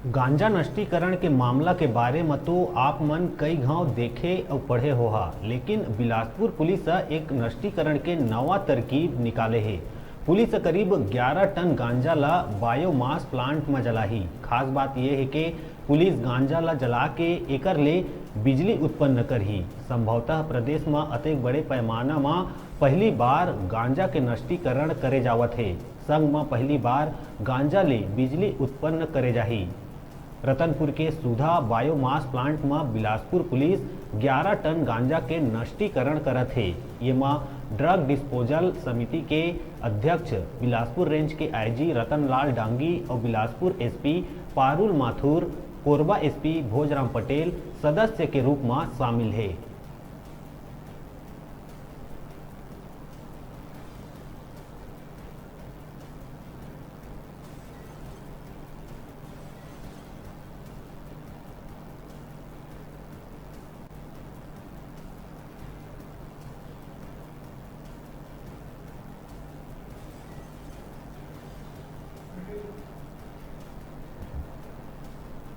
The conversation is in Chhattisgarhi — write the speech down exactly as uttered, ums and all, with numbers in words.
गांजा नष्टीकरण के मामला के बारे म तो आप मन कई घांव देखे अउ पढ़े होहा, लेकिन बिलासपुर पुलिस ह एक नष्टीकरण के नवा तरकीब निकाले हे। पुलिस ह करीब ग्यारह टन गांजा ला बायोमास प्लांट म जलाही। खास बात ये हे के पुलिस गांजा ला जला के एकर ले बिजली उत्पन्न करही। संभवतः प्रदेश म अतेक बड़े पैमाना म पहली बार गांजा के नष्टीकरण करे जावत हे। संग म पहली बार गांजा ले बिजली उत्पन्न करे जाही। रतनपुर के सुधा बायोमास प्लांट म बिलासपुर पुलिस ग्यारह टन गांजा के नष्टीकरण करत हे। ये म ड्रग डिस्पोजल समिति के अध्यक्ष, बिलासपुर रेंज के आईजी रतनलाल डांगी अउ बिलासपुर एसपी पारुल माथुर, कोरबा एसपी भोजराम पटेल सदस्य के रूप म शामिल हे।